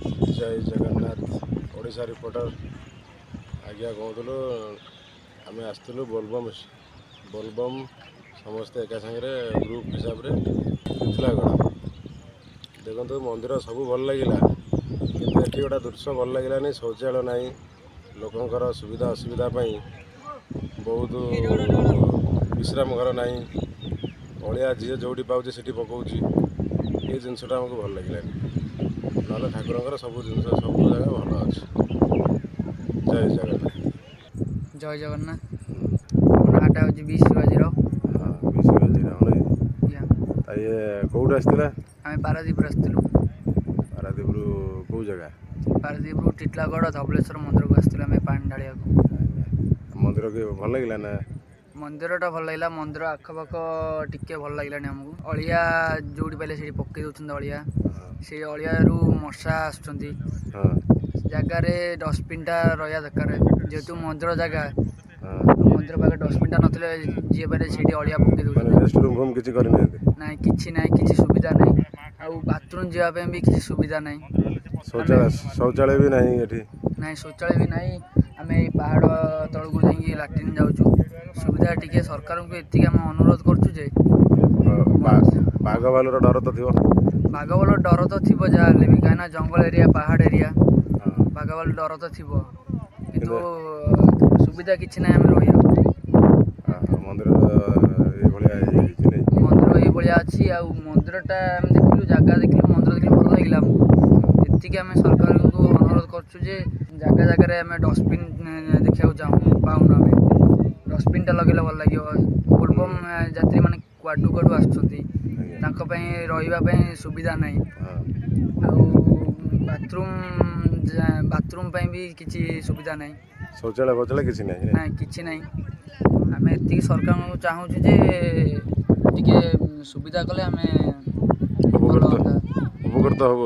ଜୟ Jagannath. Odisha reporter ଆଜ୍ଞା କହୁଥିଲୁ। ଆମେ ଆସିଥିଲୁ ବୋଲବମ୍, ବୋଲବମ୍ ସମସ୍ତେ ଏକା ସାଙ୍ଗରେ ଗ୍ରୁପ୍ ହିସାବରେ ଟିଟିଲାଗଡ଼। ଦେଖନ୍ତୁ, ମନ୍ଦିର ସବୁ ଭଲ ଲାଗିଲା, କିନ୍ତୁ ଏଠି ଗୋଟେ ଦୃଶ୍ୟ ଭଲ ଲାଗିଲାନି। ଶୌଚାଳୟ ନାହିଁ। ଲୋକଙ୍କର ସୁବିଧା ଅସୁବିଧା ପାଇଁ ବହୁତ ବିଶ୍ରାମ ଘର ନାହିଁ। ଅଳିଆ ଯିଏ ଯେଉଁଠି ପାଉଛି ସେଠି ପକାଉଛି। ଏ ଜିନିଷଟା ଆମକୁ ଭଲ ଲାଗିଲାନି। ନହେଲେ ଠାକୁରଙ୍କର ସବୁ ଜିନିଷ ସବୁ ଜାଗା ଭଲ ଅଛି। ଜୟ ଜଗନ୍ନାଥ। ଜୟ ଜଗନ୍ନାଥ। ମୋ ନାଁଟା ହେଉଛି ବି ଶିବାଜୀରାଓ। ହଁ, ବି ଶିବାଜୀରାଓ ନାଇଁ? ଆଜ୍ଞା। ତା ଇଏ କେଉଁଠୁ ଆସିଥିଲା? ଆମେ ପାରାଦ୍ୱୀପରୁ ଆସିଥିଲୁ। ପାରାଦ୍ୱୀପରୁ କେଉଁ ଜାଗା? ପାରାଦ୍ୱୀପରୁ ଟିଟଲାଗଡ଼ ଧବଳେଶ୍ୱର ମନ୍ଦିରକୁ ଆସିଥିଲୁ ଆମେ ପାଣି ଢାଳିବାକୁ। ମନ୍ଦିର କି ଭଲ ଲାଗିଲା ନା? ମନ୍ଦିରଟା ଭଲ ଲାଗିଲା। ମନ୍ଦିର ଆଖପାଖ ଟିକେ ଭଲ ଲାଗିଲାନି ଆମକୁ। ଅଳିଆ ଯେଉଁଠି ପାଇଲେ ସେଇଠି ପକେଇ ଦେଉଛନ୍ତି ଅଳିଆ। ସେଇ ଅଳିଆରୁ ମଶା ଆସୁଛନ୍ତି। ଜାଗାରେ ଡଷ୍ଟବିନ୍ଟା ରହିବା ଦରକାର, ଯେହେତୁ ମନ୍ଦିର ଜାଗା। ମନ୍ଦିର ପାଖରେ ଡଷ୍ଟବିନ୍ଟା ନଥିଲେ ଯିଏ ପାଇଲେ ସେଇଠି ଅଳିଆ ପକେଇ ମାନେ ଦେଉଛନ୍ତି। ରେଷ୍ଟ ରୁମ୍ ଫୁମ୍ କିଛି କରିନାହାନ୍ତି? ନାଇଁ, କିଛି ନାହିଁ, କିଛି ସୁବିଧା ନାହିଁ। ଆଉ ବାଥରୁମ୍ ଯିବା ପାଇଁ ବି କିଛି ସୁବିଧା ନାହିଁ। ଶୌଚାଳୟ ବି ନାହିଁ ଏଠି? ନାଇଁ, ଶୌଚାଳୟ ବି ନାହିଁ। ଆମେ ଏଇ ପାହାଡ଼ ତଳକୁ ଯାଇକି ଲାଟ୍ରିନ୍ ଯାଉଛୁ। ସୁବିଧା ଟିକେ ସରକାରଙ୍କୁ ଏତିକି ଆମେ ଅନୁରୋଧ କରୁଛୁ ଯେ ବାଘ ଭାଲୁର ଡର ତ ଥିବ? ବାଘ ଭାଲୁ ଡର ତ ଥିବ ଯାହା ହେଲେ ବି, କାହିଁକିନା ଜଙ୍ଗଲ ଏରିଆ, ପାହାଡ଼ ଏରିଆ। ବାଘ ଭାଲୁ ଡର ତ ଥିବ, କିନ୍ତୁ ସୁବିଧା କିଛି ନାହିଁ ଆମେ ରହିବାକୁ। ମନ୍ଦିର ଏଇଭଳିଆ ହେଇଛି ନାଇଁ? ମନ୍ଦିର ଏଇଭଳିଆ ଅଛି। ଆଉ ମନ୍ଦିରଟା ଆମେ ଦେଖିଲୁ, ଜାଗା ଦେଖିଲୁ, ମନ୍ଦିର ଦେଖିଲୁ, ଭଲ ଲାଗିଲା ଆମକୁ। ଏତିକି ଆମେ ସରକାରଙ୍କୁ ଅନୁରୋଧ କରୁଛୁ ଯେ ଜାଗା ଜାଗାରେ ଆମେ ଡଷ୍ଟବିନ୍ ଦେଖିବାକୁ ଚାହୁଁ ପାଉନୁ। ଆମେ ଡଷ୍ଟବିନ୍ଟା ଲଗେଇଲେ ଭଲ ଲାଗିବ। ବୋଲବମ୍ ଯାତ୍ରୀମାନେ କୁଆଡ଼ୁ କୁଆଡ଼ୁ ଆସୁଛନ୍ତି। ତାଙ୍କ ପାଇଁ ରହିବା ପାଇଁ ସୁବିଧା ନାହିଁ। ଆଉ ବାଥରୁମ୍ ପାଇଁ ବି କିଛି ସୁବିଧା ନାହିଁ। ଶୌଚାଳୟ ଫୌଚାଳୟ କିଛି ନାହିଁ ନାଇଁ? ନାଇଁ, କିଛି ନାହିଁ। ଆମେ ଏତିକି ସରକାରଙ୍କୁ ଚାହୁଁଛୁ ଯେ ଟିକେ ସୁବିଧା କଲେ ଆମେ ଭଲ ଉପକୃତ ହୁଅନ୍ତା। ଉପକୃତ ହବ।